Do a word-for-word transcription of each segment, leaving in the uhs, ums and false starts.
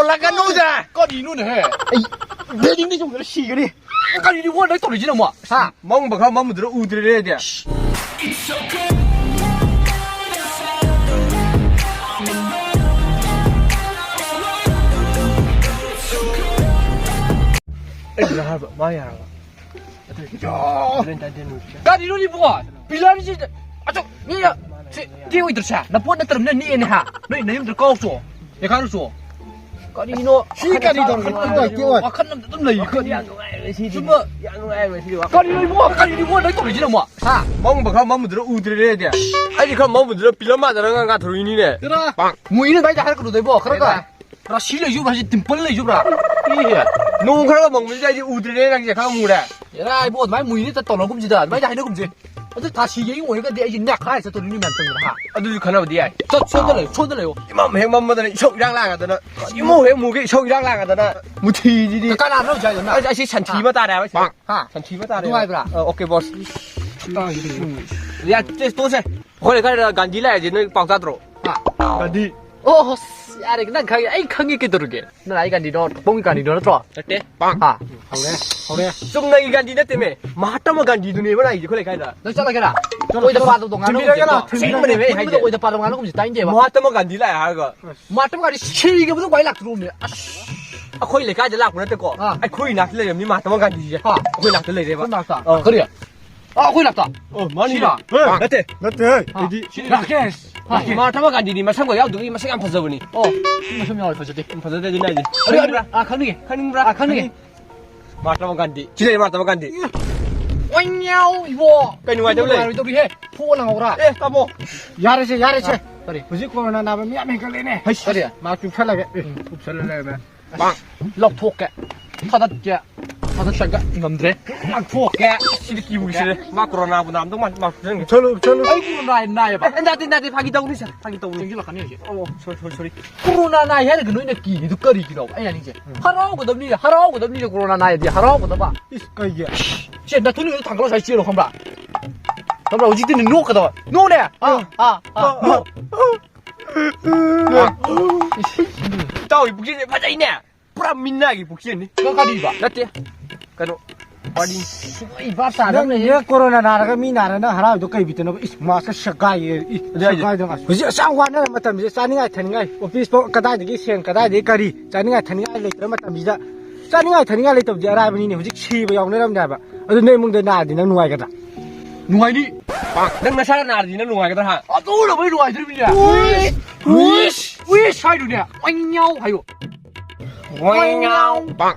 ꯇꯥꯒꯅꯨꯗ! ꯀꯔꯤꯅꯣꯅꯦꯍꯦ? ꯑꯩ ꯕꯤꯜꯗꯤꯡꯗ ꯆꯣꯡꯗꯅ ꯁꯤꯒꯅꯤ꯫ ꯀꯔꯤꯅꯣ ꯅꯪ ꯇꯧꯔꯤꯁꯤꯅ ꯑꯃꯨꯛ? ꯍꯥ? ꯃꯝꯕ ꯈꯔ ꯃꯝꯃꯨꯗ꯭ꯔꯥ ꯎꯗ꯭ꯔꯦꯅꯦ ꯑꯩꯗꯤ꯫ ꯑꯩꯅ ꯍꯥꯏꯕ, ꯃꯥ ꯌꯥꯔꯕ? ꯑꯗꯨ ꯌꯥ! ꯍꯣꯔꯦꯟ ꯇꯥꯏꯗꯦ ꯅꯨꯃꯤꯠꯁꯦ꯫ ꯀꯔꯤꯅꯣꯅꯦ ꯏꯕꯨꯡꯉꯣ? ꯄꯤꯂꯔꯁꯤ ꯑꯆꯧ ꯃꯤꯅ ꯁꯤ ꯇꯦꯛ ꯑꯣꯏꯗ꯭ꯔꯁꯦ? ꯅꯄꯣꯠ ꯅꯠꯇ꯭ꯔꯕꯅꯤꯅ ꯅꯦꯛꯑꯦꯅꯦ ꯍꯥ? ꯅꯣꯏ ꯅꯌꯨꯝꯗ ꯀꯥꯎꯆꯣ꯫ ꯌꯥꯈꯥꯏꯔꯨꯆꯣ꯫ ꯀꯔꯤꯅꯣ? ꯁꯤ ꯀꯔꯤ ꯇꯧꯔꯒꯦ? ꯇꯨꯝꯕ ꯇꯦꯛꯑꯣꯏ꯫ ꯋꯥꯈꯜ ꯑꯃꯗ ꯑꯗꯨꯝ ꯂꯩ꯫ ꯋꯥꯈꯜ ꯌꯥꯝ ꯅꯨꯡꯉꯥꯏꯔꯣꯏ ꯁꯤꯗꯤ꯫ ꯁꯨꯝꯕ ꯌꯥꯝ ꯅꯨꯡꯉꯥꯏꯔꯣꯏ ꯁꯤꯗꯤ ꯋꯥꯈꯜ꯫ ꯀꯔꯤꯅꯣ ꯏꯕꯨꯡꯉꯣ? ꯀꯔꯤꯅꯣ ꯏꯕꯨꯡꯉꯣ ꯅꯪ ꯇꯧꯔꯤꯁꯤꯅ ꯑꯃꯨꯛ? ꯍꯥ? ꯃꯝꯕ ꯈꯔ ꯃꯝꯃꯨꯗ꯭ꯔꯥ ꯎꯗ꯭ꯔꯦꯅꯦ ꯑꯩꯗꯤ꯫ ꯑꯩꯗꯤ ꯈꯔ ꯃꯝꯃꯨꯗ꯭ꯔꯥ ꯄꯤꯂꯔ ꯃꯥꯟꯅꯔꯒ ꯉꯥꯊꯣꯔꯛꯏꯅꯤꯅꯦ꯫ ꯃꯨꯏꯅ ꯑꯗꯨꯃꯥꯏꯅ ꯍꯥꯏꯔꯛꯀꯅꯨꯗ ꯏꯕꯣ, ꯈꯔ ꯈꯔ꯫ ꯔꯥꯁꯤ ꯂꯩꯖꯨꯕ꯭ꯔꯥ ꯍꯥꯏꯁꯦ, ꯇꯤꯝꯄꯜ ꯂꯩꯖꯨꯕ꯭ꯔꯥ? ꯏꯍꯦ꯫ ꯅꯣꯡ ꯈꯔ ꯃꯪꯕꯁꯤꯗ ꯑꯩꯗꯤ ꯎꯗ꯭ꯔꯦꯅꯦ ꯅꯪꯁꯦ, ꯈꯔ ꯃꯨꯔꯦ꯫ ꯑꯦꯔꯥ ꯏꯕꯣ, ꯑꯗꯨꯃꯥꯏꯅ ꯃꯨꯏꯅ ꯇꯧꯅꯒꯨꯝꯁꯤꯗ, ꯑꯗꯨꯃꯥꯏꯅ ꯍꯥꯏꯅꯒꯨꯝꯁꯤ꯫ ꯑꯗꯨ ꯊꯥꯁꯤ ꯌꯦꯡ ꯑꯣꯏꯔꯒꯗꯤ ꯑꯩꯁꯦ ꯅꯦꯛꯈꯥꯏ ꯆꯠꯇꯣꯔꯤꯅꯤ ꯃꯌꯥꯝ ꯆꯪꯗꯅ, ꯍꯥ? ꯑꯗꯨꯁꯨ ꯈꯟꯅꯕꯗꯤ ꯌꯥꯏ꯫ ꯆꯠ, ꯁꯣꯝꯗ ꯂꯩꯌꯨ, ꯁꯣꯝꯗ ꯂꯩꯌꯨ꯫ ꯏꯃꯝ ꯍꯦꯛ ꯃꯝꯕꯗꯅ ꯏꯁꯧ ꯏꯔꯥꯡ ꯂꯥꯡꯉꯗꯅ, ꯏꯃꯧ ꯍꯦꯛ ꯃꯨꯒꯩ ꯏꯁꯧ ꯏꯔꯥꯡ ꯂꯥꯡꯉꯗꯅ, ꯃꯨꯊꯤꯁꯤꯗꯤ꯫ ꯀꯅꯥꯅꯣ ꯍꯧꯖꯤꯛ ꯍꯥꯏꯗꯣ ꯅꯪ? ꯑꯁ, ꯑꯁꯤ ꯁꯟꯊꯤ ꯑꯃ ꯇꯥꯔꯦ ꯍꯥꯏꯕ꯫ ꯍꯥ? ꯁꯟꯊꯤ ꯑꯃ ꯇꯥꯔꯦ꯫ ꯑꯗꯨ ꯍꯥꯏꯕ꯭ꯔꯥ? ꯑ, ꯑꯣꯀꯦ, ꯕꯣꯁ꯫ ꯌꯥ, ꯇꯦꯁ ꯇꯣꯁꯦ꯫ ꯑꯩꯈꯣꯏ ꯂꯩꯀꯥꯏꯗ ꯒꯥꯟꯙꯤ ꯂꯥꯛꯑꯦꯁꯦ ꯅꯣꯏ ꯄꯥꯎ ꯇꯥꯗ꯭ꯔꯣ? ꯍꯥ? ꯒꯥꯟꯙꯤ꯫ ꯑꯣ, ꯑꯁ, ꯌꯥꯔꯦ, ꯅꯪ ꯈꯪꯉꯦ, ꯑꯩ ꯈꯪꯉꯦ ꯀꯩꯗꯧꯔꯒꯦ? ꯅꯪ ꯑꯩ ꯒꯥꯟꯙꯤꯗꯣ, ꯈꯣꯡꯒꯤ ꯒꯥꯟꯙꯤꯗꯣ ꯅꯠꯇ꯭ꯔꯣ? ꯅꯠꯇꯦ꯫ ꯍꯥ? ꯍꯧꯔꯦ, ꯍꯧꯔꯦ꯫ ꯆꯨꯝꯅꯒꯤ ꯒꯥꯟꯙꯤ ꯅꯠꯇꯦꯃꯦ, ꯃꯍꯥꯇꯃꯥ ꯒꯥꯟꯙꯤꯗꯨꯅꯦꯕ ꯂꯥꯛꯏꯁꯦ ꯑꯩꯈꯣꯏ ꯂꯩꯀꯥꯏꯗ꯫ ꯅꯪ ꯆꯠꯂꯒꯦꯔꯥ? ꯆꯠꯂꯣ, ꯑꯣꯏꯗ ꯆꯠꯂꯣ꯫ ꯄꯥꯗꯕꯗꯣ ꯉꯥꯡꯅꯒꯨꯝꯁꯦ꯫ ꯊꯤꯟꯕꯤꯔꯒꯦ ꯂꯥꯎ, ꯊꯤꯟꯕꯤꯔꯒꯦ꯫ ꯑꯁꯦꯡꯕꯅꯦꯃꯦ ꯑꯩ ꯍꯥꯏꯁꯦ꯫ ꯑꯣꯏꯗ ꯄꯥꯗꯕ ꯉꯥꯡꯅꯒꯨꯝꯁꯦ, ꯇꯥꯏꯅꯤꯡꯗꯦꯕ꯫ ꯃꯍꯥꯇꯃꯥ ꯒꯥꯟꯙꯤ ꯂꯥꯛꯑꯦ ꯍꯥꯏꯔꯒ꯫ ꯃꯍꯥꯇꯃꯥ ꯒꯥꯟꯙꯤ ꯁꯤꯔꯒꯕꯨ ꯀꯃꯥꯏ ꯂꯥꯛꯇ꯭ꯔꯣꯃꯦ? ꯑꯁ꯫ ꯑꯩꯈꯣꯏ ꯂꯩꯀꯥꯏꯗ ꯂꯥꯛꯄ ꯅꯠꯇꯦꯀꯣ꯫ ꯑꯥ꯫ ꯑꯩꯈꯣꯏ ꯏꯅꯥꯛꯇ ꯂꯩꯔꯝꯅꯤ ꯃꯍꯥꯇꯃꯥ ꯒꯥꯟꯙꯤꯁꯦ꯫ ꯍꯥ꯫ ꯑꯩꯈꯣꯏ ꯏꯅꯥꯛꯇ ꯂꯩꯔꯦꯕ꯫ ꯑꯩꯈꯣꯏ ꯏꯅꯥꯛꯇ? ꯑꯥ꯫ ꯀꯔꯤ? ꯑꯥ, ꯑꯩꯈꯣꯏ ꯂꯥꯛꯇ? ꯑꯣ, ꯃꯥꯅꯤ꯫ ꯁꯤꯔꯥ? ꯑꯦ, ꯅꯠꯇꯦ꯫ ꯅꯠꯇꯦ, ꯍꯦ, ꯑꯥ, ꯑꯩꯗꯤ ꯁꯤꯔꯥ? ꯔꯥꯀꯦꯁ꯫ ꯑꯥ, ꯔꯥꯀꯦꯁ꯫ ꯃꯍꯥꯇꯃꯥ ꯒꯥꯟꯙꯤꯗꯤ ꯃꯁꯝꯒ ꯌꯥꯎꯗꯕꯒꯤ ꯃꯁꯛ ꯌꯥꯝ ꯐꯖꯕꯅꯤ꯫ ꯑꯣ, ꯁꯤ ꯃꯁꯝ ꯌꯥꯎꯔꯦ, ꯐꯖꯗꯦ꯫ ꯌꯥꯝ ꯐꯖꯗꯦ ꯑꯗꯨꯅ ꯍꯥꯏꯁꯦ꯫ ꯑꯗꯨ, ꯑꯗꯨ, ꯈꯪꯅꯤꯡꯕ꯭ꯔꯥ? ꯑꯥ, ꯈꯪꯅꯤꯡꯉꯦ꯫ ꯈꯪꯅꯤꯡꯕ꯭ꯔꯥ? ꯑꯥ, ꯈꯪꯅꯤꯡꯉꯦ꯫ ꯈꯪꯅꯤꯡ-, ꯃꯍꯥꯇꯃꯥ ꯒꯥꯟꯙꯤ꯫ ꯁꯤ ꯂꯩꯔꯦ, ꯃꯍꯥꯇꯃꯥ ꯒꯥꯟꯙꯤ꯫ ꯑꯣꯏ, ꯏꯕꯣ꯫ ꯀꯩ ꯅꯨꯡꯉꯥꯏꯇꯕ ꯂꯩ? ꯅꯨꯡꯉꯥꯏꯔꯣꯏꯗꯧꯔꯤꯍꯦ꯫ ꯐꯨꯑꯣ ꯂꯪꯍꯧꯔꯥ? ꯑꯦ, ꯇꯥꯃꯣ꯫ ꯌꯥꯔꯦꯁꯦ, ꯌꯥꯔꯦꯁꯦ꯫ ꯑꯥ, ꯀꯔꯤ? ꯍꯧꯖꯤꯛ ꯀꯣꯔꯣꯅꯥ ꯅꯥꯕ ꯃꯤ ꯌꯥꯝ ꯍꯦꯟꯒꯠꯂꯦꯅꯦ꯫ ꯍꯩꯁ꯫ ꯀꯔꯤ? ꯃꯥ ꯆꯨꯞꯁꯜꯂꯒꯦ꯫ ꯑꯦ, ꯎꯝ꯫ ꯆꯨꯞꯁꯜꯂ ꯂꯩꯔꯝꯃꯦ꯫ ꯂꯧꯊꯣꯛꯀꯦ꯫ ꯊꯥꯗꯠꯀꯦ꯫ ꯊꯥꯗꯠꯆꯒꯦ꯫ ꯉꯝꯗ꯭ꯔꯦ꯫ ꯂꯪꯊꯣꯛꯀꯦ꯫ ꯁꯤꯗꯤ ꯀꯤꯕꯨ ꯀꯤꯁꯤꯜꯂꯦ꯫ ꯃꯥ ꯀꯣꯔꯣꯅꯥꯕꯨ ꯅꯥꯔꯝꯗꯧ ꯃꯥꯜꯂꯤ꯫ ꯃꯥ ꯆꯠꯂꯨ, ꯆꯠꯂꯨ꯫ ꯑꯩ ꯀꯣꯔꯣꯅꯥ ꯅꯥꯏꯌꯦꯕ꯫ ꯑꯦ, ꯅꯥꯗꯦ, ꯅꯥꯗꯦ, ꯐꯥꯒꯤ ꯇꯧꯅꯤ, ꯁꯥꯔ, ꯐꯥꯒꯤ ꯇꯧꯅꯤ꯫ ꯆꯦꯟꯁꯤꯜꯂꯛꯀꯅꯤ ꯍꯧꯖꯤꯛ꯫ ꯑꯣ, ꯁꯣꯔꯤ, ꯁꯣꯔꯤ, ꯁꯣꯔꯤ꯫ ꯀꯣꯔꯣꯅꯥ ꯅꯥꯏ ꯍꯥꯏꯔꯒ ꯅꯣꯏꯅ ꯀꯤꯔꯤꯗꯨ ꯀꯔꯤꯒꯤꯅꯣ? ꯑꯩ ꯍꯥꯏꯅꯤꯡꯁꯦ꯫ ꯎꯝ꯫ ꯍꯔꯥꯎꯒꯗꯕꯅꯤ, ꯍꯔꯥꯎꯒꯗꯕꯅꯤ, ꯀꯣꯔꯣꯅꯥ ꯅꯥꯏꯗꯤ ꯍꯔꯥꯎꯒꯗꯕ꯫ ꯏꯁ, ꯀꯩꯒꯤ? ꯁꯦ, ꯅꯊꯨꯟꯗ ꯊꯥꯡꯒꯠꯂꯣ, ꯁ꯭ꯋꯥꯏ ꯆꯦꯜꯂꯣ, ꯈꯪꯕ꯭ꯔꯥ? ꯈꯪꯕ꯭ꯔꯥ? ꯍꯧꯖꯤꯛꯇꯤ ꯅꯣꯛꯀꯗꯕ꯫ ꯅꯣꯛꯅꯦ! ꯑꯥ, ꯑꯥ, ꯑꯥ, ꯅꯣꯛ꯫ ꯏꯇꯥꯎꯒꯤ ꯄꯨꯛꯆꯦꯜꯁꯦ ꯐꯖꯩꯅꯦ꯫ ꯄꯨꯔꯥ ꯃꯤꯅꯥꯏꯒꯤ ꯄꯨꯛꯆꯦꯜꯅꯤ꯫ ꯅꯪ ꯀꯔꯤꯕ? ꯅꯠꯇꯦ꯫ ꯀꯩꯅꯣ, ꯋꯥꯔꯤ꯫ ꯑꯁ, ꯑꯩ ꯚꯥꯞ ꯇꯥꯗꯕ ꯅꯪ ꯂꯩꯔꯦ꯫ ꯅꯪ ꯀꯣꯔꯣꯅꯥ ꯅꯥꯔꯒ ꯃꯤ ꯅꯥꯔ ꯅꯪ ꯍꯔꯥꯎꯔꯤꯗꯣ ꯀꯩ ꯕꯤꯠꯇꯅꯣꯕ? ꯏꯁ, ꯃꯥꯁꯀ ꯁꯦꯒꯥꯏꯌꯦ꯫ ꯏ, ꯑꯗꯨ ꯍꯥꯏꯗꯤ ꯁꯦꯒꯥꯏꯗꯅ ꯑꯁ꯫ ꯍꯧꯖꯤꯛ ꯑꯁꯨꯛ ꯌꯥꯝ ꯋꯥꯅꯔ ꯃꯇꯝꯁꯤꯗ ꯆꯥꯅꯤꯡꯉꯥꯏ ꯊꯛꯅꯤꯡꯉꯥꯏ, ꯑꯣꯐꯤꯁ ꯐꯥꯎ ꯀꯗꯥꯏꯗꯒꯤ ꯁꯦꯟ, ꯀꯗꯥꯏꯗꯒꯤ ꯀꯔꯤ? ꯆꯥꯅꯤꯡꯉꯥꯏ ꯊꯛꯅꯤꯡꯉꯥꯏ ꯂꯩꯇ꯭ꯔ ꯃꯇꯝꯁꯤꯗ, ꯆꯥꯅꯤꯡꯉꯥꯏ ꯊꯛꯅꯤꯡꯉꯥꯏ ꯂꯩꯇꯕꯗꯤ ꯑꯔꯥꯏꯕꯅꯤꯅꯦ꯫ ꯍꯧꯖꯤꯛ ꯁꯤꯕ ꯌꯥꯎꯅꯔꯝꯅꯦ ꯍꯥꯏꯕ꯫ ꯑꯗꯨ ꯅꯣꯏ ꯏꯃꯨꯡꯗ ꯅꯥꯔꯗꯤ ꯅꯪ ꯅꯨꯡꯉꯥꯏꯒꯗ꯭ꯔꯥ? ꯅꯨꯡꯉꯥꯏꯅꯤ꯫ ꯅꯪ ꯅꯁꯥꯅ ꯅꯥꯔꯗꯤ ꯅꯪ ꯅꯨꯡꯉꯥꯏꯒꯗ꯭ꯔꯥ, ꯍꯥ? ꯑꯗꯨꯅꯕꯨ ꯅꯨꯡꯉꯥꯏꯗꯣꯔꯤꯕꯅꯤꯅꯦ꯫ ꯋꯤꯁ! ꯋꯤꯁ! ꯋꯤꯁ ꯍꯥꯏꯗꯨꯅꯦ꯫ ꯋꯥꯏꯉꯥꯎ ꯍꯥꯏꯌꯣ꯫ ꯋꯥꯏꯉꯥꯎ꯫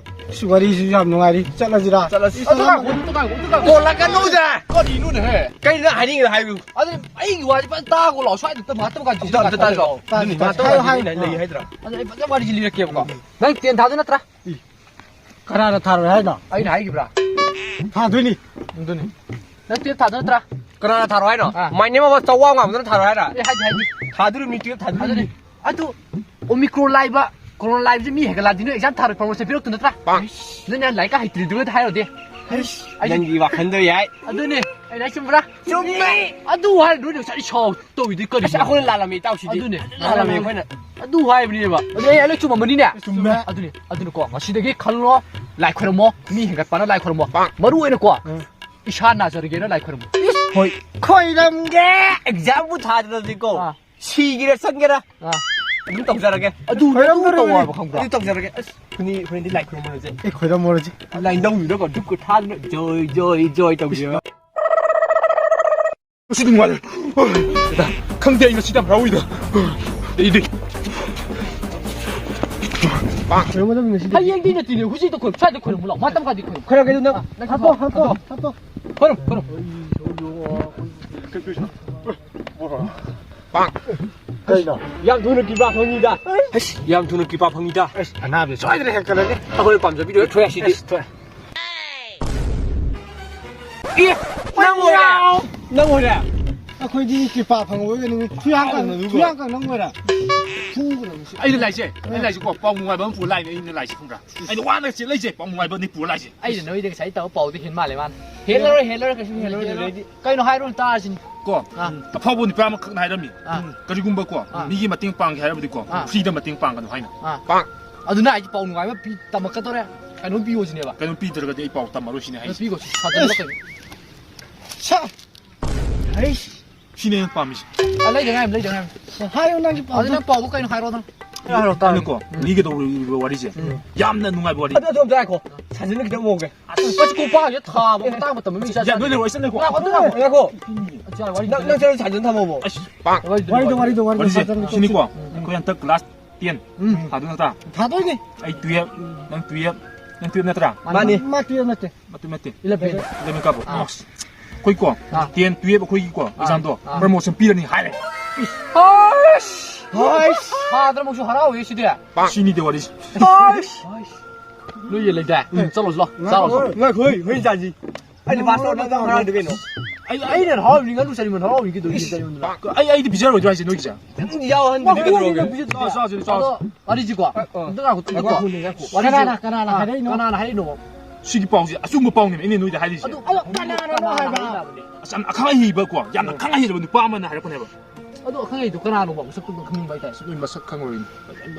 ꯑꯁ, ꯋꯥꯔꯤꯁꯤꯁꯨ ꯌꯥꯝ ꯅꯨꯡꯉꯥꯏꯔꯤ꯫ ꯆꯠꯂꯁꯤꯔꯥ? ꯆꯠꯂꯁꯤ꯫ ꯑꯗꯨ ꯉꯥꯏꯈꯣ, ꯑꯗꯨ ꯉꯥꯏꯈꯣ, ꯑꯗꯨ ꯉꯥꯏꯈꯣ꯫ ꯀꯣꯜꯂꯛꯀꯅꯨꯗ꯫ ꯀꯔꯤꯅꯣꯅꯦꯍꯦ? ꯀꯩꯅꯣ ꯅꯪ ꯍꯥꯏꯅꯤꯡꯉꯤꯗꯣ ꯍꯥꯏꯌꯨ꯫ ꯑꯗꯨ ꯑꯩꯒꯤ ꯋꯥꯁꯦ ꯐꯖꯅ ꯇꯥꯒꯣ ꯂꯥꯎ꯫ ꯁ꯭ꯋꯥꯏꯗ ꯇꯝ-, ꯉꯥꯛꯇꯝ ꯀꯥꯟꯗ ꯑꯝꯇ, ꯑꯝꯇ ꯇꯥꯁꯤ ꯂꯥꯎ꯫ ꯇꯥꯁꯤ, ꯑꯗꯨꯅꯤ, ꯇꯥꯁꯤ꯫ ꯉꯥꯛꯇꯝ ꯍꯥꯏꯌꯨ, ꯀꯥꯟꯗ ꯍꯥꯏꯌꯨ꯫ ꯂꯩ ꯍꯥꯏꯗ꯭ꯔꯥ? ꯑꯗꯨ ꯑꯩ ꯐꯖꯅ ꯋꯥꯔꯤꯁꯤ ꯂꯤꯔꯛꯀꯦꯕꯀꯣ꯫ ꯅꯪ ꯇꯦꯟ ꯊꯥꯗꯣꯏ ꯅꯠꯇ꯭ꯔꯥ? ꯏ꯫ ꯀꯅꯥꯅ ꯊꯥꯔꯣꯏ ꯍꯥꯏꯅꯣ? ꯑꯩꯅ ꯍꯥꯏꯈꯤꯕ꯭ꯔꯥ? ꯊꯥꯗꯣꯏꯅꯤ꯫ ꯑꯗꯨꯅꯤ꯫ ꯅꯪ ꯇꯨꯌꯦꯜꯞ ꯊꯥꯗꯣꯏ ꯅꯠꯇ꯭ꯔꯥ? ꯀꯅꯥꯅ ꯊꯥꯔꯣ ꯍꯥꯏꯅꯣ? ꯑꯥ꯫ My name ꯑꯃ ꯆꯋꯥ ꯉꯥꯡꯕꯗꯨꯅ ꯊꯥꯔꯣ ꯍꯥꯏꯔ? ꯑꯦ, ꯍꯥꯏꯗꯤ, ꯍꯥꯏꯗꯤ꯫ ꯊꯥꯗꯣꯔꯤꯕꯅꯤ, ꯇꯨꯌꯦꯜꯞ ꯊꯥꯗꯣꯔꯤꯕꯅꯤ꯫ ꯑꯗꯨꯅꯤ꯫ ꯑꯗꯨ ꯑꯣꯃꯤꯀ꯭ꯔꯣꯟ ꯂꯥꯏꯕ, ꯀꯣꯔꯣꯅꯥ ꯂꯥꯏꯕꯁꯦ ꯃꯤ ꯍꯦꯟꯒꯠꯂꯛꯑꯗꯤ ꯅꯣꯏ ꯑꯦꯛꯖꯥꯝ ꯊꯥꯔꯣꯏ ꯄ꯭ꯔꯃꯣꯁꯟ ꯄꯤꯔꯛꯇꯣꯏ ꯅꯠꯇ꯭ꯔꯥ? ꯅꯣꯏꯅ ꯂꯥꯏꯔꯤꯛꯀ ꯍꯩꯇ꯭ꯔꯤꯗꯨꯒ ꯍꯥꯏꯔꯨꯗꯦ꯫ ꯑꯩꯁ, ꯅꯪꯒꯤ ꯋꯥꯈꯜꯗꯣ ꯌꯥꯏ꯫ ꯑꯗꯨꯅꯦ, ꯑꯩꯅ ꯍꯥꯏ ꯆꯨꯝꯕ꯭ꯔꯥ? ꯆꯨꯝꯃꯦ꯫ ꯑꯗꯨ ꯍꯥꯏꯔ ꯅꯣꯏꯅ ꯉꯁꯥꯏ ꯁꯥꯎ ꯇꯧꯔꯤꯗꯨ ꯀꯔꯤꯅꯣ? ꯑꯁ, ꯑꯩꯈꯣꯏꯅ ꯂꯥꯜꯂꯝꯃꯤ, ꯏꯇꯥꯎꯁꯤꯗꯤ꯫ ꯑꯗꯨꯅꯦ, ꯂꯥꯜꯂꯝꯃꯤ ꯑꯩꯈꯣꯏꯅ꯫ ꯑꯗꯨ ꯍꯥꯏꯕꯅꯦꯕ꯫ ꯑꯗꯨ ꯑꯩ ꯂꯣꯏ ꯆꯨꯝꯃꯝꯃꯅꯤꯅꯦ? ꯆꯨꯝꯃꯦ꯫ ꯑꯗꯨꯅꯦ, ꯑꯗꯨꯅꯀꯣ, ꯉꯁꯤꯗꯒꯤ ꯈꯜꯂꯣ, ꯂꯥꯏ ꯈꯣꯏꯔꯝꯃꯣ, ꯃꯤ ꯍꯦꯟꯒꯠꯄꯅ ꯂꯥꯏ ꯈꯣꯏꯔꯝꯃꯣ꯫ ꯃꯔꯨ ꯑꯣꯏꯅꯀꯣ, ꯎꯝ꯫ ꯏꯁꯥ ꯅꯥꯖꯔꯒꯦꯅ ꯂꯥꯏ ꯈꯣꯏꯔꯝꯃꯣ꯫ ꯍꯣꯏ꯫ ꯈꯣꯏꯔꯝꯒꯦ! ꯑꯦꯛꯖꯥꯝꯕꯨ ꯊꯥꯗ꯭ꯔꯗꯤꯀꯣ, ꯑꯥ꯫ ꯁꯤꯒꯦꯔꯥ ꯆꯪꯒꯦꯔꯥ, ꯑꯥ꯫ ꯑꯗꯨꯝ ꯇꯧꯖꯔꯒꯦ꯫ ꯑꯗꯨ ꯈꯣꯏꯔꯝꯗꯣꯔꯤꯕꯅꯤꯅꯦ꯫ ꯇꯧꯋꯦꯕ, ꯈꯪꯕ꯭ꯔꯥ? ꯑꯗꯨ ꯇꯧꯖꯔꯒꯦ꯫ ꯑꯁ, ꯈꯨꯅꯤ-, ꯈꯨꯅꯤꯗꯤ ꯂꯥꯏ ꯈꯨꯔꯨꯝꯃꯨꯔꯁꯦ꯫ ꯑꯦ, ꯈꯣꯏꯔꯝꯃꯨꯔꯁꯤ꯫ ꯂꯥꯏ ꯅꯧꯔꯤꯗꯣꯀꯣ, ꯙꯨꯞꯀ ꯊꯥꯗꯅ ꯖꯣꯏ, ꯖꯣꯏ, ꯖꯣꯏ ꯇꯧꯖꯔꯒ꯫ ꯑꯁꯤꯗꯤ ꯅꯨꯡꯉꯥꯏꯔꯦ꯫ ꯈꯪꯗꯦ, ꯑꯩ ꯉꯁꯤꯗꯤ ꯌꯥꯝ ꯍꯔꯥꯎꯏꯗ꯫ ꯑꯩꯗꯤ꯫ ꯈꯣꯏꯔꯝꯒꯗꯕꯅꯤ ꯉꯁꯤꯗꯤ꯫ ꯍꯌꯦꯡꯗꯤ ꯅꯠꯇꯦꯅꯦ, ꯍꯧꯖꯤꯛꯇ ꯈꯣꯏꯔꯝ-, ꯁ꯭ꯋꯥꯏꯗ ꯈꯣꯏꯔꯝꯃꯨ ꯂꯥꯎ꯫ ꯃꯇꯝ ꯈꯔꯗꯤ ꯈꯣꯏꯔꯝ-, ꯈꯣꯏꯔꯝꯒꯦ ꯑꯗꯨ ꯅꯪ, ꯅꯪ ꯍꯥꯞꯄꯣ, ꯍꯥꯞꯄꯣ, ꯍꯥꯞꯄꯣ꯫ ꯍꯥꯞꯄꯣ꯫ ꯈꯣꯏꯔꯝ, ꯈꯣꯏꯔꯝ꯫ ꯀꯩꯅꯣ? ꯌꯥꯝ ꯊꯨꯅ ꯀ꯭ꯔꯤꯄꯥ ꯐꯪꯉꯤꯗ꯫ ꯑꯁ, ꯌꯥꯝ ꯊꯨꯅ ꯀ꯭ꯔꯤꯄꯥ ꯐꯪꯉꯤꯗ꯫ ꯑꯁ, ꯑꯅꯥꯕꯁꯦ ꯁꯣꯏꯗꯅ ꯍꯦꯟꯀꯠꯂꯅꯤ꯫ ꯑꯩꯈꯣꯏꯅ ꯄꯥꯝꯖꯕꯤꯗꯣ ꯊꯣꯛꯑꯦ ꯁꯤꯗꯤ꯫ ꯑꯁ, ꯊꯣꯛꯑꯦ꯫ ꯑꯦ, ꯅꯪ ꯑꯣꯏꯔꯦ? ꯅꯪ ꯑꯣꯏꯔꯦ? ꯑꯩꯈꯣꯏꯗꯤ ꯀ꯭ꯔꯤꯄꯥ ꯐꯪꯕ ꯑꯣꯏꯒꯅꯤ꯫ ꯊꯨꯌꯥꯡꯀꯪ, ꯊꯨꯌꯥꯡꯀꯪ ꯅꯪ ꯑꯣꯏꯔꯦ? ꯐꯨꯒꯗꯕꯅꯤ ꯁꯤ꯫ ꯑꯩꯅ ꯂꯥꯛꯏꯁꯦ, ꯑꯩꯅ ꯂꯥꯛꯏꯁꯦꯀꯣ, ꯄꯥꯎ ꯅꯨꯡꯉꯥꯏꯕ ꯑꯃ ꯄꯨꯔ ꯂꯥꯛꯏꯅꯦ, ꯑꯩꯅ ꯂꯥꯛꯏꯁꯦ ꯈꯪꯕ꯭ꯔꯥ? ꯑꯩꯅ ꯋꯥꯅ ꯆꯦꯜꯂꯛꯏꯁꯦ ꯄꯥꯎ ꯅꯨꯡꯉꯥꯏꯕ ꯑꯅꯤ ꯄꯨꯔ ꯂꯥꯛꯏꯁꯦ꯫ ꯑꯩꯅ ꯅꯣꯏꯗ ꯉꯁꯥꯏ ꯇꯧꯕ ꯄꯥꯎꯗꯤ ꯍꯦꯟ ꯃꯥꯜꯂꯦ ꯃꯥꯅ꯫ ꯍꯦꯜꯂꯔꯣꯏ, ꯍꯦꯜꯂꯔꯣꯏ, ꯀꯩꯁꯨ ꯍꯦꯜꯂꯔꯣꯏ, ꯍꯦꯜꯂꯔꯣꯏ꯫ ꯍꯦꯜꯂꯔꯣꯏꯗꯤ꯫ ꯀꯩꯅꯣ ꯍꯥꯏꯔꯣꯅ ꯇꯥꯔꯁꯤꯅꯤ꯫ ꯀꯣ, ꯑꯥ꯫ ꯑꯐꯥꯎꯕ ꯅꯨꯄꯥ ꯑꯃꯈꯛꯅ ꯍꯥꯏꯔꯝꯃꯤ꯫ ꯑꯥ꯫ ꯀꯔꯤꯒꯨꯝꯕ ꯀꯣ, ꯑꯥ꯫ ꯃꯤꯒꯤ ꯃꯇꯦꯡ ꯄꯥꯡꯒꯦ ꯍꯥꯏꯔꯕꯗꯤꯀꯣ, ꯑꯥ꯫ Free ꯗ ꯃꯇꯦꯡ ꯄꯥꯡꯒꯅꯨ ꯍꯥꯏꯅ꯫ ꯑꯥ꯫ ꯑꯗꯨꯅ ꯑꯩꯁꯦ ꯄꯥꯎ ꯅꯨꯡꯉꯥꯏꯕ ꯄꯤ-, ꯇꯝꯃꯛꯀꯗꯧꯔꯦ꯫ ꯀꯩꯅꯣꯝ ꯄꯤꯌꯣ ꯁꯤꯅꯦꯕ꯫ ꯀꯩꯅꯣꯝ ꯄꯤꯗ꯭ꯔꯒꯗꯤ ꯑꯩ ꯄꯥꯎ ꯇꯝꯃꯔꯣꯏ ꯁꯤꯅꯦ ꯀꯩꯅꯣ ꯍꯥꯏꯁꯦ꯫ ꯄꯤꯈꯣ ꯁꯤ, ꯁꯥꯖꯜꯂꯣ ꯀꯩꯅꯣ꯫ ꯁꯥ! ꯍꯩꯁ! ꯁꯤꯅꯦ ꯑꯩꯅ ꯄꯥꯝꯃꯤꯁꯦ꯫ ꯑ, ꯂꯩꯗ ꯉꯥꯏꯔꯝ, ꯂꯩꯗ ꯉꯥꯏꯔꯝ꯫ ꯍꯥꯏꯌꯣ ꯅꯪꯒꯤ ꯑꯗꯨ ꯄꯥꯎꯗꯣ꯫ ꯅꯪ ꯄꯥꯎꯗꯣ ꯀꯩꯅꯣ ꯍꯥꯏꯔꯣ ꯅꯪ꯫ ꯑꯩꯅꯀꯣ, ꯎꯝ꯫ ꯂꯤꯒꯗꯧꯔꯤꯕ ꯋꯥꯔꯤꯁꯦ, ꯎꯝ꯫ ꯌꯥꯝꯅ ꯅꯨꯡꯉꯥꯏꯕ ꯋꯥꯔꯤ꯫ ꯑꯗꯨ, ꯑꯗꯨ ꯑꯝꯇ ꯉꯥꯏꯈꯣ꯫ ꯁꯥꯖꯟꯗꯣ ꯈꯤꯇꯪ ꯃꯣꯡꯒꯦ꯫ ꯑꯁ, ꯄꯥꯁꯤ ꯀꯣꯛꯄ ꯍꯧꯖꯤꯛ ꯊꯥꯕ ꯃꯇꯥꯡ ꯃꯇꯝ ꯑꯃ ꯏꯆꯥ ꯌꯥ, ꯅꯣꯏ ꯆꯥꯗꯦ꯫ ꯂꯩꯔꯣ, ꯑꯩ ꯆꯠꯂꯦꯀꯣ꯫ ꯉꯥꯏꯈꯣ, ꯑꯗꯨ ꯉꯥꯏꯈꯣ꯫ ꯉꯥꯏꯈꯣ꯫ ꯑꯆꯥ, ꯋꯥꯔꯤ ꯅꯪ, ꯅꯪ ꯆꯠꯂꯣ, ꯁꯥꯖꯟ ꯊꯝꯃꯣ꯫ ꯑꯁ, ꯋꯥꯔꯤꯗꯣ, ꯋꯥꯔꯤꯗꯣ, ꯋꯥꯔꯤꯗꯣ, ꯋꯥꯔꯤꯁꯦ ꯁꯥꯖꯟ ꯁꯤꯅꯤꯀꯣ, ꯎꯝ꯫ ꯑꯩꯈꯣꯏ ꯍꯟꯗꯛ class ten ꯎꯝ꯫ ꯊꯥꯗꯣꯏ ꯅꯠꯇ꯭ꯔꯥ? ꯊꯥꯗꯣꯏꯅꯦ꯫ ꯑꯩ twelve, ꯅꯪ twelve, ꯅꯪ twelve ꯅꯠꯇ꯭ꯔꯥ? ꯃꯥꯅꯤ꯫ ꯃꯥ twelve ꯅꯠꯇꯦ꯫ ꯃꯇꯨ ꯅꯠꯇꯦ꯫ Eleven꯫ Eleven ꯀꯥꯕ꯫ ꯑꯥ꯫ ꯑꯁ꯫ ꯑꯩꯈꯣꯏꯀꯣ, ꯑꯥ꯫ Ten, twelve ꯑꯩꯈꯣꯏꯒꯤꯀꯣ, ꯑꯥ꯫ Examꯗꯣ ꯑꯥ꯫ Promotion ꯄꯤꯔꯅꯤ ꯍꯥꯏꯔꯦ꯫ ꯑꯁ! ꯑꯁ! ꯁꯥꯗ꯭ꯔꯃꯛꯁꯨ ꯍꯔꯥꯎꯋꯦ ꯁꯤꯗꯤ꯫ ꯁꯤꯅꯤꯗꯤ ꯋꯥꯔꯤꯁꯦ꯫ ꯑꯁ! ꯅꯣꯏ ꯌꯦꯟ ꯂꯩꯗꯥꯏ? ꯎꯝ, ꯆꯠꯂꯣ, ꯆꯠꯂꯣ, ꯆꯥꯔꯣ, ꯆꯠꯂꯣ꯫ ꯉꯥꯏꯈꯣ, ꯍꯣꯏ, ꯍꯣꯏ, ꯆꯥꯁꯤ꯫ ꯑꯩꯅ pass ꯇꯧꯔ ꯅꯪ ꯍꯔꯥꯎꯗꯣꯏ ꯀꯩꯅꯣ? ꯑꯩ, ꯑꯩꯅ ꯍꯔꯥꯎꯔꯤꯅꯤ, ꯉꯥꯅꯨ ꯆꯥꯅꯤꯡꯕꯗ ꯍꯔꯥꯎꯔꯤꯅꯤ ꯀꯩꯗꯧꯔꯤꯅꯤ? ꯑꯩ, ꯑꯩꯗꯤ ꯄꯤꯖꯔꯣꯏꯗ꯭ꯔꯣ ꯍꯥꯏꯁꯦ ꯅꯣꯏꯒꯤꯁꯦ? ꯅꯪꯗꯤ ꯌꯥꯎꯍꯟꯕꯤꯗꯦ ꯀꯩꯗꯧꯔꯒꯦ? ꯆꯥꯎ, ꯆꯥꯎ, ꯆꯥꯎ, ꯆꯥꯎ꯫ ꯑꯗꯣ, ꯋꯥꯔꯤꯁꯤꯀꯣ, ꯑ, ꯑ꯫ ꯑꯝꯇ ꯉꯥꯏꯈꯣ, ꯉꯥꯏꯈꯣ, ꯉꯥꯏꯈꯣ꯫ ꯀꯅꯥꯅ, ꯀꯅꯥꯅ ꯑ, ꯍꯥꯏꯔꯛꯏꯅꯣ? ꯀꯅꯥꯅ ꯍꯥꯏꯔꯛꯏꯅꯣ? ꯁꯤꯒꯤ ꯄꯥꯎꯁꯦ ꯑꯆꯨꯝꯕ ꯄꯥꯎꯅꯦꯕ ꯑꯩꯅ ꯅꯣꯏꯗ ꯍꯥꯏꯔꯤꯁꯦ꯫ ꯑꯗꯨ, ꯑꯗꯣ ꯀꯅꯥꯅꯅꯣ ꯍꯥꯏꯕ? ꯑꯁ, ꯌꯥꯝꯅ ꯑꯈꯪ ꯑꯍꯩꯕꯀꯣ, ꯌꯥꯝꯅ ꯎꯝ꯫ ꯑꯈꯪ ꯑꯍꯩꯔꯕ ꯅꯨꯄꯥ ꯑꯃꯅ ꯍꯥꯏꯔꯛꯄꯅꯦꯕ꯫ ꯑꯗꯣ ꯑꯈꯪ ꯑꯍꯩꯗꯣ ꯀꯅꯥꯅꯣꯕ? ꯃꯁꯛꯇꯣ ꯑꯝꯇ ꯈꯪꯅꯤꯡꯕ ꯍꯥꯏꯇꯥꯔꯦ꯫ ꯑꯁ, ꯅꯣꯏ ꯃꯁꯛ ꯈꯪꯉꯔꯣꯏꯅꯦ꯫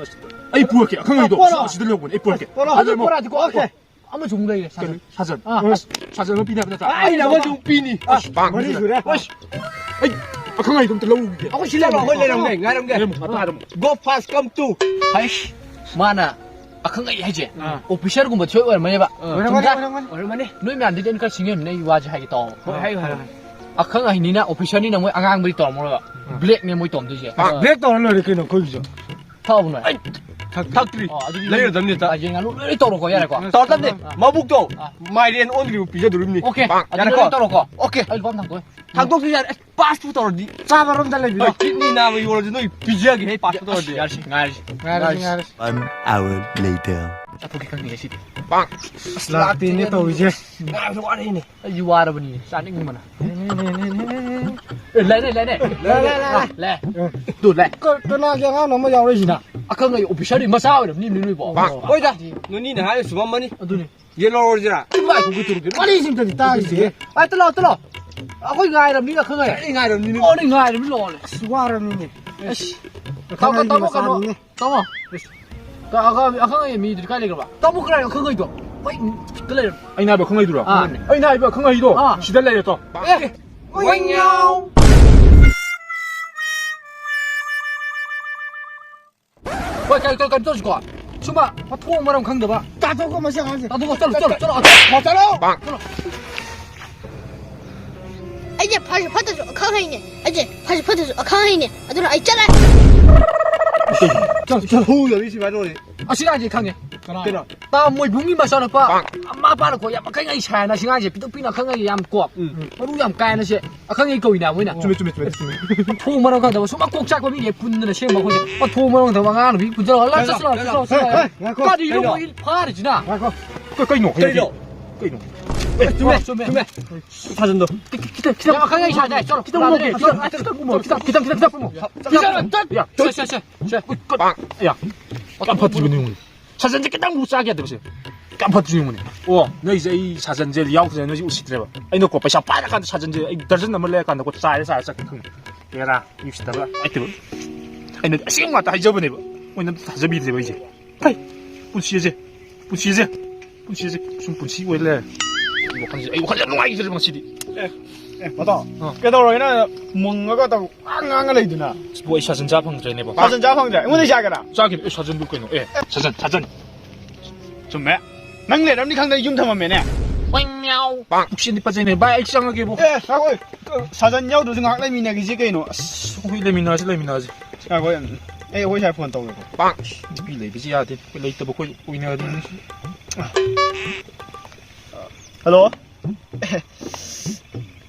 ꯑꯩ ꯄꯨꯔꯛꯀꯦ, ꯑꯈꯪ ꯑꯍꯩꯗꯣ꯫ ꯑ, ꯄꯣꯔꯛꯑꯣ꯫ ꯑꯁꯤꯗ ꯂꯩꯍꯧꯕꯅꯦ, ꯑꯩ ꯄꯨꯔꯛꯀꯦ꯫ ꯄꯣꯔꯛꯑꯣ꯫ ꯑꯗꯨ ꯑꯗꯨ ꯂꯩꯍꯧꯕꯅꯦ꯫ ꯄꯣꯔꯛꯑꯗꯤꯀꯣ, ꯑꯣꯀꯦ꯫ ꯑꯃꯁꯨ ꯑꯃꯨꯛ ꯂꯩꯔꯦ, ꯁꯥꯖꯟ꯫ ꯀꯩꯅꯣ? ꯁꯥꯖꯟ꯫ ꯑꯥ꯫ ꯑꯁ, ꯁꯥꯖꯟ ꯑꯃ ꯄꯤꯅꯦ ꯍꯥꯏꯕ ꯅꯠꯇ꯭ꯔꯥ? ꯑꯩꯅ ꯑꯃꯁꯨ ꯑꯃꯨꯛ ꯄꯤꯅꯤ꯫ ꯑꯁ, ꯑꯁ, ꯃꯔꯤ ꯁꯨꯔꯦ꯫ ꯑꯁ, ꯑꯩ ꯑꯈꯪ ꯑꯍꯩꯗꯣ ꯑꯝꯇ ꯂꯧꯔꯨꯈꯤꯒꯦ꯫ ꯑꯩꯈꯣꯏ ꯁꯤ ꯂꯩꯔꯝꯃꯣ, ꯑꯩꯈꯣꯏ ꯂꯩꯔꯝꯒꯦ, ꯉꯥꯏꯔꯝꯒꯦ꯫ ꯂꯩꯔꯝꯃꯣ, ꯉꯥꯏꯔꯝꯃꯣ꯫ Go fast, come to꯫ ꯍꯩꯁ, ꯃꯥꯅ ꯑꯈꯪ ꯑꯍꯩ ꯍꯥꯏꯁꯦ, ꯑꯥ꯫ Officerꯒꯨꯝꯕ ꯁꯣꯏ ꯑꯣꯏꯔꯝꯃꯅꯦꯕ꯫ ꯑꯥ꯫ ꯑꯣꯏꯔꯝꯃꯅꯤ, ꯆꯨꯝꯕ꯭ꯔꯥ? ꯑꯣꯏꯔꯝꯃꯅꯤ꯫ ꯅꯣꯏ ꯃꯌꯥꯝꯗꯒꯤ ꯑꯩꯅ ꯈꯔ seniorꯅꯤꯅ ꯑꯩ ꯋꯥꯁꯦ ꯍꯥꯏꯒꯦ ꯇꯧꯕ꯫ ꯍꯣꯏ, ꯍꯥꯏꯌꯨ, ꯍꯥꯏꯌꯨ, ꯍꯥꯏꯌꯨ꯫ ꯑꯈꯪ ꯑꯍꯩꯅꯤꯅ officerꯅꯤꯅ ꯃꯣꯏ ꯑꯉꯥꯡꯕꯗꯤ ꯇꯧꯔꯝꯃꯔꯣꯏꯕ꯫ ꯑꯥ꯫ Blackꯅꯦ ꯃꯣꯏ ꯇꯧꯔꯝꯗꯣꯏꯁꯦ꯫ ꯑꯥ, black ꯇꯧꯔ ꯂꯣꯏꯔꯦ ꯀꯩꯅꯣ ꯑꯩꯈꯣꯏꯒꯤꯁꯨ꯫ ꯊꯛꯑꯕꯣ ꯅꯣꯏ? ꯑꯩ ꯊꯛ-, ꯊꯛꯇ꯭ꯔꯤ꯫ ꯑꯣ, ꯑꯗꯨꯗꯤ ꯂꯩꯔꯗꯝꯅꯤ ꯇ꯫ ꯑꯥ, ꯌꯦꯟ ꯉꯥꯅꯨ ꯂꯣꯏ ꯇꯧꯔꯣꯀꯣ, ꯌꯥꯔꯦꯀꯣ? ꯇꯧꯔꯗꯝꯅꯤ꯫ ꯑꯥ꯫ ꯃꯕꯨꯛꯇꯣ ꯑꯥ꯫ ꯃꯥꯏꯔꯦꯟ ꯑꯣꯟꯗ꯭ꯔꯤꯕ ꯄꯤꯖꯗꯣꯔꯤꯕꯅꯤ꯫ ꯑꯣꯀꯦ, ꯑꯗꯨꯗꯤ ꯌꯥꯔꯦꯀꯣ? ꯂꯣꯏ ꯇꯧꯔꯣꯀꯣ꯫ ꯑꯣꯀꯦ꯫ ꯑꯩ ꯂꯨꯄꯥ ꯑꯃ ꯊꯥꯡꯗꯣꯛꯑꯣ꯫ ꯊꯥꯡꯗꯣꯛꯇ꯭ꯔꯤ ꯌꯥꯔꯦ꯫ ꯑꯁ, pass ꯇꯧꯔꯗꯤ ꯆꯥꯕꯔꯣꯝꯗ ꯂꯩꯕꯤꯔꯣ? ꯍꯣꯏ, kidney ꯅꯥꯕ ꯌꯣꯜꯂꯁꯨ ꯅꯣꯏ ꯄꯤꯖꯒꯦ, ꯍꯦ, pass ꯇꯧꯔꯗꯤ꯫ ꯌꯥꯔꯁꯤ, ꯉꯥꯏꯔꯁꯤ꯫ ꯉꯥꯏꯔꯁꯤ, ꯉꯥꯏꯔꯁꯤ꯫ One hour later. ꯆꯥꯊꯣꯛꯀꯦ ꯈꯪꯗꯦ ꯉꯁꯤꯗꯤ꯫ ꯑꯁ, ꯂꯥꯛꯇꯦꯅꯦ ꯇꯧꯔꯤꯁꯦ꯫ ꯉꯥꯏꯕꯗ ꯋꯥꯔꯦꯅꯦ꯫ ꯑꯩꯁꯨ ꯋꯥꯔꯕꯅꯤꯅꯦ, ꯆꯥꯅꯤꯡꯕꯅ꯫ ꯅꯦ, ꯅꯦ, ꯅꯦ, ꯅꯦ, ꯅꯦ꯫ ꯑꯦ, ꯂꯩꯔꯦ, ꯂꯩꯔꯦ꯫ ꯂꯩꯔꯦ, ꯂꯩꯔꯦ, ꯂꯩꯔꯦ꯫ ꯑꯥ, ꯂꯩ꯫ ꯇꯨ, ꯂꯩ꯫ ꯀ-, ꯀꯅꯥꯒꯤ ꯑꯉꯥꯡꯅꯣ ꯑꯃ ꯌꯥꯎꯔꯛꯏꯁꯤꯅ? ꯑꯈꯪ ꯑꯍꯩ ꯑꯣꯐꯤꯁꯥꯔꯗꯤ ꯃꯆꯥ ꯑꯣꯏꯔꯝꯅꯤ, ꯅꯣꯏꯕꯣ꯫ ꯍꯣꯏꯗ, ꯅꯣꯏꯅꯤꯅ ꯍꯥꯏꯔ ꯆꯨꯝꯃꯝꯃꯅꯤ꯫ ꯑꯗꯨꯅꯤ꯫ ꯌꯦꯟ ꯂꯧꯔꯁꯤꯔꯥ? ꯏꯃꯥꯏ, ꯈꯣꯡꯒꯤ ꯇꯨꯔꯨꯞꯀꯤ ꯋꯥꯔꯤꯁꯤꯡꯗꯗꯤ ꯇꯥꯔꯤꯁꯦ꯫ ꯑꯦ, ꯇꯠꯂꯣ, ꯇꯠꯂꯣ꯫ ꯑꯩꯈꯣꯏ ꯉꯥꯏꯔꯝꯅꯤ, ꯑꯈꯪ ꯑꯍꯩ꯫ ꯑꯩ ꯉꯥꯏꯔꯝꯅꯤꯅꯦ꯫ ꯑꯣ, ꯅꯣꯏ ꯉꯥꯏꯔꯝꯅꯤ, ꯂꯣꯏꯔꯦ꯫ ꯑꯁ, ꯋꯥꯔꯕꯅꯤꯅꯦ꯫ ꯑꯁ, ꯇꯥꯃꯣ, ꯑꯈꯪ ꯑꯍꯩꯒꯤ ꯇꯥꯃꯣ, ꯀꯩꯅꯣ꯫ ꯃꯆꯥꯅꯤꯅꯦ꯫ ꯇꯥꯃꯣ, ꯑꯁ, ꯀ-, ꯑꯈꯪ-, ꯑꯈꯪ ꯑꯍꯩ ꯃꯤꯗꯨꯗꯤ ꯀꯥꯏ ꯂꯩꯈ꯭ꯔꯕ? ꯇꯥꯃꯣ, ꯀꯅꯥꯏ ꯑꯈꯪ ꯑꯍꯩꯗꯣ? ꯍꯣꯏ, ꯁꯤꯗ ꯂꯩꯔꯝ-, ꯑꯩꯅ ꯍꯥꯏꯕ ꯑꯈꯪ ꯑꯍꯩꯗꯨꯔꯣ? ꯑꯥ꯫ ꯑꯩꯅ ꯍꯥꯏꯕ ꯑꯈꯪ ꯑꯍꯩꯗꯣ? ꯑꯥ꯫ ꯁꯤꯗ ꯂꯩꯔꯦ ꯇꯣ꯫ ꯑꯦ, ꯋꯥꯏꯉꯥꯎ꯫ ꯍꯣꯏ, ꯀꯩ-, ꯀꯩ-, ꯀꯩꯅꯣ ꯇꯧꯁꯤꯀꯣ? ꯁꯨꯝꯕ ꯃꯊꯣꯡ ꯃꯔꯝ ꯈꯪꯗꯕ꯫ ꯇꯥꯊꯣꯛꯈꯣ ꯃꯁꯤ ꯑꯉꯥꯡꯁꯦ꯫ ꯇꯥꯊꯣꯛꯈꯣ, ꯆꯠꯂꯣ, ꯆꯠꯂꯣ, ꯆꯠꯂꯣ, ꯆꯠꯂꯣ꯫ ꯆꯠꯂꯣ꯫ ꯑꯩꯁꯦ ꯐꯁꯨ ꯐꯠꯇ꯭ꯔꯁꯨ ꯑꯈꯪ ꯑꯍꯩꯅꯦ꯫ ꯑꯩꯁꯦ ꯐꯁꯨ ꯐꯠꯇ꯭ꯔꯁꯨ ꯑꯈꯪ ꯑꯍꯩꯅꯦ꯫ ꯑꯗꯨꯅ ꯑꯩ ꯆꯠꯂꯦ꯫ ꯆꯠꯂꯣ, ꯆꯠꯂꯣ꯫ ꯐꯨꯗꯕꯤ ꯁꯤꯐꯥꯏ ꯂꯣꯏꯔꯦ꯫ ꯑꯁꯤ ꯑꯉꯥꯡꯁꯦ ꯈꯪꯉꯦ꯫ ꯀꯅꯥ? ꯀꯩꯅꯣ? ꯇꯥ ꯃꯣꯏꯕꯨꯡꯒꯤ ꯃꯆꯥꯅꯨꯄꯥ꯫ ꯃꯄꯥꯅ ꯀꯣ ꯌꯥꯝ ꯑꯈꯪ ꯑꯍꯩ ꯁꯥꯏꯅ ꯑꯁꯤ ꯑꯉꯥꯡꯁꯦ ꯄꯤꯛꯇꯛ ꯄꯤꯛꯅ ꯑꯈꯪ ꯑꯍꯩ ꯌꯥꯝ ꯀꯣ꯫ ꯎꯝ꯫ ꯃꯔꯨ ꯌꯥꯝ ꯀꯥꯏꯅ ꯁꯦ ꯑꯈꯪ ꯑꯍꯩ ꯀꯧꯏꯅꯦ ꯃꯣꯏꯅ꯫ ꯆꯨꯝꯃꯦ, ꯆꯨꯝꯃꯦ, ꯆꯨꯝꯃꯦ, ꯆꯨꯝꯃꯦ꯫ ꯃꯊꯣꯡ ꯃꯔꯝ ꯈꯪꯗꯕ ꯁꯨꯝ ꯃꯀꯣꯛ ꯆꯥꯛꯄ ꯃꯤꯒꯤ ꯄꯨꯟꯗꯅ ꯁꯦꯝꯕ ꯑꯩꯈꯣꯏꯁꯦ꯫ ꯃꯊꯣꯡ ꯃꯔꯝ ꯈꯪꯗꯕ ꯑꯉꯥꯡ ꯅꯨꯄꯤ ꯄꯨꯟꯁꯤꯜꯂꯒ ꯂꯥꯛ ꯆꯠꯁꯤ ꯂꯥꯛꯑꯣ, ꯆꯠꯁꯤ ꯂꯥꯛꯑꯣ, ꯆꯠꯁꯤ ꯂꯥꯛꯑꯣ꯫ ꯍꯦ, ꯍꯦ, ꯉꯥꯏꯈꯣ꯫ ꯀꯔꯤꯅꯣ ꯀꯩꯅꯣ? ꯃꯣꯏ ꯐꯥꯔꯤꯁꯤꯅ? ꯉꯥꯏꯈꯣ꯫ ꯀ-, ꯀꯩꯅꯣ? ꯀꯩꯅꯣ? ꯀꯩꯅꯣ? ꯑꯦ, ꯆꯨꯝꯃꯦ, ꯆꯨꯝꯃꯦ꯫ ꯆꯨꯝꯃꯦ꯫ ꯁꯥꯖꯟꯗꯣ꯫ ꯈꯤ-, ꯈꯤ-, ꯈꯤꯇꯪ, ꯈꯤꯇꯪ꯫ ꯌꯥꯝ ꯑꯈꯪ ꯑꯍꯩ ꯁꯥꯗꯦ꯫ ꯆꯠꯂꯣ, ꯈꯤꯇꯪ ꯂꯥꯛꯑꯣ, ꯀꯨꯝꯃꯣ, ꯈꯤꯇꯪ, ꯈꯤꯇꯪ, ꯈꯤꯇꯪ ꯀꯨꯝꯃꯣ, ꯈꯤꯇꯪ, ꯈꯤꯇꯪ, ꯈꯤꯇꯪ ꯀꯨꯝꯃꯣ꯫ ꯌꯥ, ꯁꯦ, ꯁꯦ, ꯁꯦ꯫ ꯌꯥ꯫ ꯌꯥꯝ ꯐꯠꯇ꯭ꯔꯤꯕꯅꯤ, ꯌꯦꯡꯉꯨ꯫ ꯁꯥꯖꯟꯁꯦ ꯈꯤꯇꯪ ꯃꯨꯛ ꯆꯥꯒꯦ ꯍꯥꯏꯗꯕꯁꯦ꯫ ꯀꯌꯥꯝ ꯐꯠꯇ꯭ꯔꯤꯅꯣ ꯌꯦꯡꯉꯨꯅꯦ꯫ ꯑꯣ, ꯅꯣꯏꯁꯦ ꯑꯩ ꯁꯥꯖꯟꯁꯦ ꯌꯥꯎꯗ꯭ꯔꯦ, ꯅꯣꯏꯁꯦ ꯎꯁꯤꯠꯇ꯭ꯔꯦꯕ꯫ ꯑꯩꯅꯀꯣ, ꯄꯩꯁꯥ ꯄꯥꯏꯔꯀꯥꯟꯗ ꯁꯥꯖꯟꯁꯦ ꯑꯩ ꯗꯔꯖꯟ ꯑꯃ ꯂꯩꯔꯀꯥꯟꯗꯀꯣ, ꯆꯥꯏꯔ ꯆꯥꯏꯔ ꯆꯠꯀꯦ ꯈꯪꯉꯦ꯫ ꯍꯦꯔꯥ, ꯎꯁꯤꯠꯇꯕ꯫ ꯑꯩ ꯇꯧꯕ꯫ ꯑꯩꯅ ꯑꯁꯦꯡꯕ ꯉꯥꯛꯇ ꯍꯥꯏꯖꯕꯅꯦꯕ꯫ ꯃꯣꯏꯅ ꯑꯝꯇ ꯊꯥꯖꯕꯤꯗ꯭ꯔꯦꯕ ꯑꯩꯁꯦ꯫ ꯍꯩ, ꯄꯨꯟꯁꯤꯁꯦ, ꯄꯨꯟꯁꯤꯁꯦ, ꯄꯨꯟꯁꯤꯁꯦ ꯁꯨꯝ ꯄꯨꯟꯁꯤ ꯑꯣꯏ ꯂꯩꯔꯦ꯫ ꯑꯩ ꯋꯥꯈꯜꯁꯦ, ꯑꯩ ꯋꯥꯈꯜ ꯌꯥꯝ ꯅꯨꯡꯉꯥꯏꯈꯤꯗ꯭ꯔꯦ ꯉꯁꯤꯗꯤ꯫ ꯑꯦ, ꯑꯦ, ꯃꯇꯥꯎ, ꯑꯥ꯫ ꯀꯩꯗꯧꯔꯒꯦ ꯅꯪ ꯃꯪꯉꯒ ꯇꯧ ꯉꯥꯡ ꯉꯥꯡꯉ ꯂꯩꯗꯨꯅ? ꯕꯣ, ꯑꯩ ꯁꯥꯖꯟ ꯆꯥ ꯐꯪꯗ꯭ꯔꯦꯅꯦꯕꯣ꯫ ꯁꯥꯖꯟ ꯆꯥ ꯐꯪꯗ꯭ꯔꯦ? ꯑꯩꯉꯣꯟꯗ ꯆꯥꯒꯦꯔꯥ? ꯆꯥꯒꯦ, ꯑꯦ, ꯁꯥꯖꯟꯕꯨ ꯀꯩꯅꯣ? ꯑꯦ, ꯁꯥꯖꯟ, ꯁꯥꯖꯟ꯫ ꯆꯨꯝꯃꯦ꯫ ꯅꯪ ꯂꯩꯔꯝꯅꯤ ꯈꯪꯗꯅ ꯌꯨꯝ ꯊꯝꯃꯝꯃꯦꯅꯦ꯫ ꯄꯨꯛꯁꯦꯟꯗꯤ ꯄꯠꯆꯩꯅꯦ꯫ ꯚꯥꯏ, ꯑꯩ ꯆꯪꯉꯒꯦꯕꯣ꯫ ꯑꯦ, ꯉꯥꯏꯈꯣ꯫ ꯁꯥꯖꯟ ꯌꯥꯎꯗ꯭ꯔꯁꯨ ꯉꯥꯏꯍꯥꯛ ꯂꯩꯃꯤꯟꯅꯈꯤꯁꯤ ꯀꯩꯅꯣ꯫ ꯑꯁ꯫ ꯍꯣꯏ, ꯂꯩꯃꯤꯟꯅꯔꯁꯤ, ꯂꯩꯃꯤꯟꯅꯔꯁꯤ꯫ ꯉꯥꯏꯈꯣ, ꯑꯩ ꯑꯩꯈꯣꯏ ꯁꯥꯏ ꯐꯣꯟ ꯇꯧꯒꯦꯀꯣ꯫ ꯅꯨꯄꯤ ꯂꯩꯕꯁꯤ ꯌꯥꯗꯦ꯫ ꯑꯩꯈꯣꯏ ꯂꯩꯇꯕ ꯑꯩꯈꯣꯏ ꯑꯣꯏꯅꯔꯗꯤ꯫ ꯍꯜꯂꯣ꯫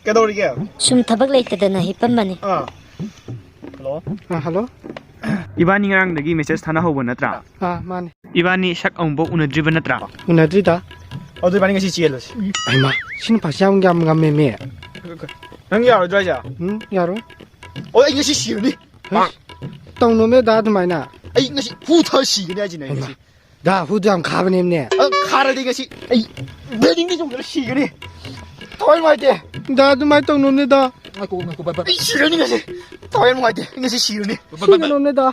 ꯀꯩꯗꯧꯔꯤꯒꯦ? ꯁꯨꯝ ꯊꯕꯛ ꯂꯩꯇꯗꯅ ꯍꯤꯞꯄꯝꯕꯅꯤ꯫ ꯑꯥ꯫ ꯍꯜꯂꯣ꯫ ꯑꯥ, ꯍꯜꯂꯣ꯫ ꯏꯕꯥꯅꯤ ꯉꯔꯥꯡꯗꯒꯤ ꯃꯦꯁꯦꯖ ꯊꯥꯅꯍꯧꯕ ꯅꯠꯇ꯭ꯔꯥ? ꯑꯥ, ꯃꯥꯅꯦ꯫ ꯏꯕꯥꯅꯤ ꯁꯛ ꯑꯃꯨꯛꯐꯥꯎ ꯎꯅꯗ꯭ꯔꯤꯕ ꯅꯠꯇ꯭ꯔꯥ? ꯎꯅꯗ꯭ꯔꯤꯗ꯫ ꯑꯗꯨ ꯏꯕꯥꯅꯤ ꯉꯁꯤ ꯆꯦꯜꯂꯁꯤ꯫ ꯍꯩꯃꯥ, ꯁꯤ ꯅꯨꯄꯥꯁꯤ ꯌꯥꯝ, ꯌꯥꯝ ꯉꯝꯃꯦꯃꯦ꯫ ꯅꯪ ꯌꯥꯔꯣꯏꯗ꯭ꯔꯣ ꯍꯥꯏꯁꯦ? ꯎꯝ, ꯌꯥꯔꯣꯏ꯫ ꯑꯣ, ꯑꯩ ꯉꯁꯤ ꯁꯤꯔꯅꯤ꯫ ꯍꯩꯁ, ꯇꯧꯅꯣꯃꯦ ꯗꯥ ꯑꯗꯨꯃꯥꯏꯅ꯫ ꯑꯩ ꯉꯁꯤ ꯍꯨ ꯊꯛꯑ ꯁꯤꯒꯅꯤ ꯍꯥꯏꯁꯤꯅꯦ ꯑꯩ ꯍꯩꯃꯥ, ꯉꯁꯤ꯫ ꯗꯥ, ꯍꯨꯗꯨ ꯌꯥꯝ ꯈꯥꯕꯅꯦꯝꯅꯦ꯫ ꯑ, ꯈꯥꯔꯗꯤ ꯉꯁꯤ ꯑꯩ ꯕꯤꯜꯗꯤꯡꯗ ꯆꯣꯡꯊꯔ ꯁꯤꯒꯅꯤ꯫ ꯊꯋꯥꯏ ꯅꯨꯡꯉꯥꯏꯇꯦ꯫ ꯗꯥ, ꯑꯗꯨꯃꯥꯏꯅ ꯇꯧꯅꯣꯝꯅꯦ ꯗꯥ꯫ ꯉꯥꯏꯈꯣ, ꯉꯥꯏꯈꯣ, ꯚꯥꯏ, ꯚꯥꯏ, ꯚꯥꯏ꯫ ꯑꯩ ꯁꯤꯔꯅꯤ ꯉꯁꯤ꯫ ꯊꯋꯥꯏ ꯌꯥꯝ ꯅꯨꯡꯉꯥꯏꯇꯦ꯫ ꯑꯩ ꯉꯁꯤ ꯁꯤꯔꯅꯤ꯫ ꯚꯥꯏ, ꯚꯥꯏ, ꯚꯥꯏ, ꯚꯥꯏ꯫ ꯁꯤꯔꯅꯣꯝꯅꯦ ꯗꯥ꯫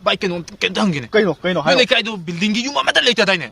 ꯚꯥꯏ, ꯀꯩꯅꯣꯝ, ꯀꯩꯝꯇ ꯍꯪꯒꯦꯅꯦ꯫ ꯀꯩꯅꯣ, ꯀꯩꯅꯣ ꯅꯣꯏ ꯍꯥꯏꯌꯣ꯫ ꯂꯩꯀꯥꯏꯗꯣ ꯕꯤꯜꯗꯤꯡꯒꯤ ꯌꯨꯝ ꯑꯃꯠꯇ ꯂꯩꯇꯗꯥꯏꯅꯦ?